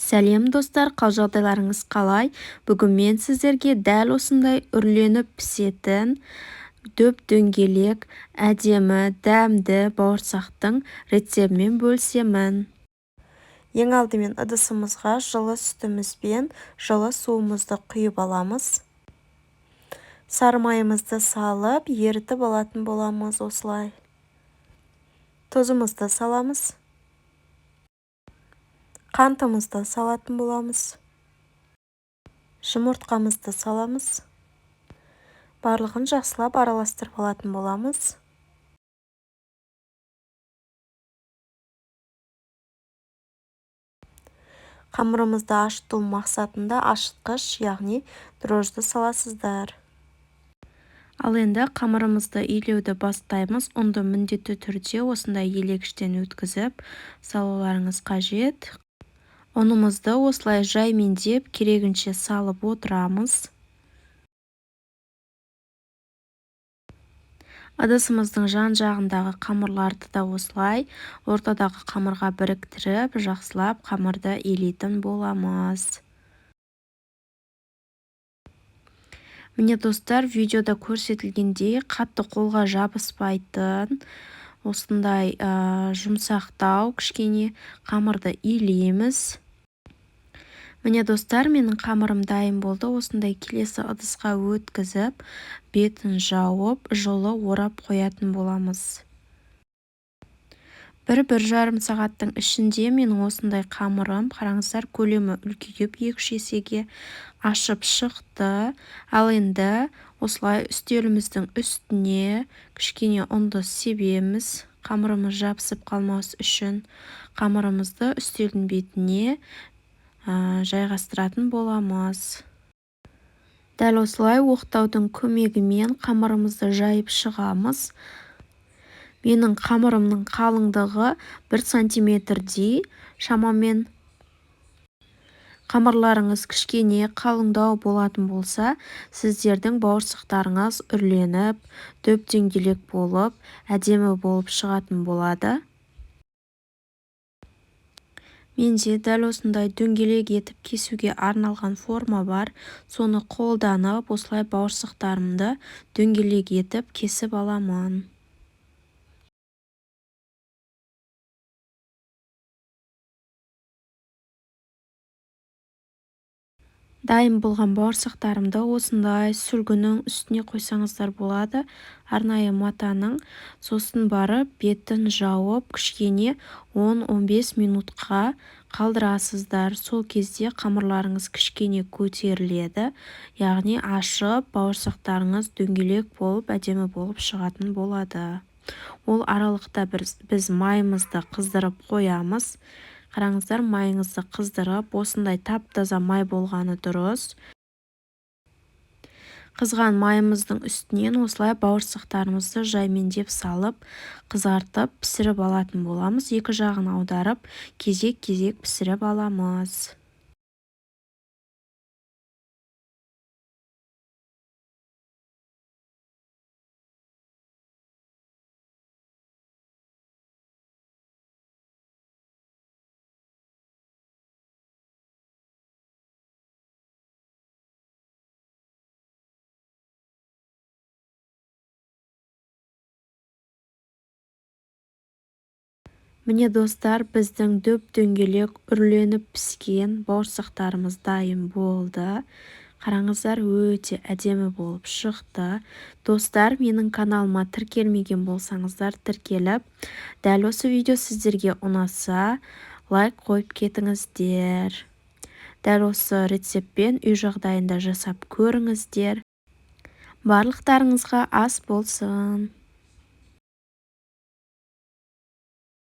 Сәлем, достар! Қал-жағдайларыңыз қалай? Бүгін мен сіздерге дәл осындай үрленіп пісетін дөп-дөңгелек, әдемі, дәмді бауырсақтың рецебімен бөлісемін. Ең алдымен ыдысымызға жылы сүтіміз бен жылы суымызды құйып аламыз. Сары майымызды салып, ерітіп алатын боламыз осылай. Тұзымызды саламыз. Қантымызды салатын боламыз. Жұмыртқамызды саламыз. Барлығын жақсылап араластырып алатын боламыз. Қамырымызды ашыту мақсатында ашытқыш, яғни дрожжды саласыздар. Ал енді қамырымызды илеуді бастаймыз. Ұнды міндетті түрде осындай елегіштен өткізіп салуларыңыз қажет. Ұнымызды осылай жаймендеп, керегінше салып отырамыз. Ыдысымыздың жан-жағындағы қамырларды да осылай ортадағы қамырға біріктіріп, жақсылап қамырды илейтін боламыз. Міне, достар, видеода көрсетілгендей, қатты қолға жабыспайтын осындай жұмсақтау кішкене қамырды илейміз. Міне, достар, менің қамырым дайын болды. Осындай келесі ыдысқа өткізіп, бетін жауып, жылы орап қоятын боламыз. 1-1,5 сағаттың ішінде менің осындай қамырым, қараңыздар, көлемі үлкейіп 2-3 есеге ашып шықты. Ал енді осылай үстеліміздің үстіне кішкене ұнды себеміз, қамырымыз жабысып қалмас үшін. Қамырымызды үстелдің бетіне жайғастыратын боламыз. Дәл осылай оқтаудың көмегімен қамырымызды жайып шығамыз. Менің қамырымның қалыңдығы 1 сантиметрдей шамамен. Қамырларыңыз кішкене қалыңдау болатын болса, сіздердің бауырсақтарыңыз үрленіп, дөп-дөңгелек болып, әдемі болып шығатын болады. Менде дәл осындай дөңгелек етіп кесуге арналған форма бар. Соны қолданып, осылай бауырсақтарымды дөңгелек етіп кесіп аламын. Дайын болған бауырсақтарымды осындай сүлгінің үстіне қойсаңыздар болады, арнайы матаның. Сосын барып бетін жауып, кішкене 10-15 минутқа қалдырасыздар. Сол кезде қамырларыңыз кішкене көтеріледі, яғни ашып, бауырсақтарыңыз дөңгелек болып, әдемі болып шығатын болады. Ол аралықта біз майымызды қыздырып қоямыз. Қараңыздар, майыңызды қыздырып, осындай тап-таза май болғаны дұрыс. Қызған майымыздың үстінен осылай бауырсақтарымызды жаймендеп салып, қызартып, пісіріп алатын боламыз. Екі жағын аударып, кезек-кезек пісіріп аламыз. Міне, достар, біздің дөп-дөңгелек үрленіп піскен бауырсақтарымыз дайын болды. Қараңыздар, өте әдемі болып шықты. Достар, менің каналыма тіркелмеген болсаңыздар, тіркеліп, дәл осы видео сіздерге ұнаса, лайк қойып кетіңіздер. Дәл осы рецептпен үй жағдайында жасап көріңіздер. Барлықтарыңызға ас болсын.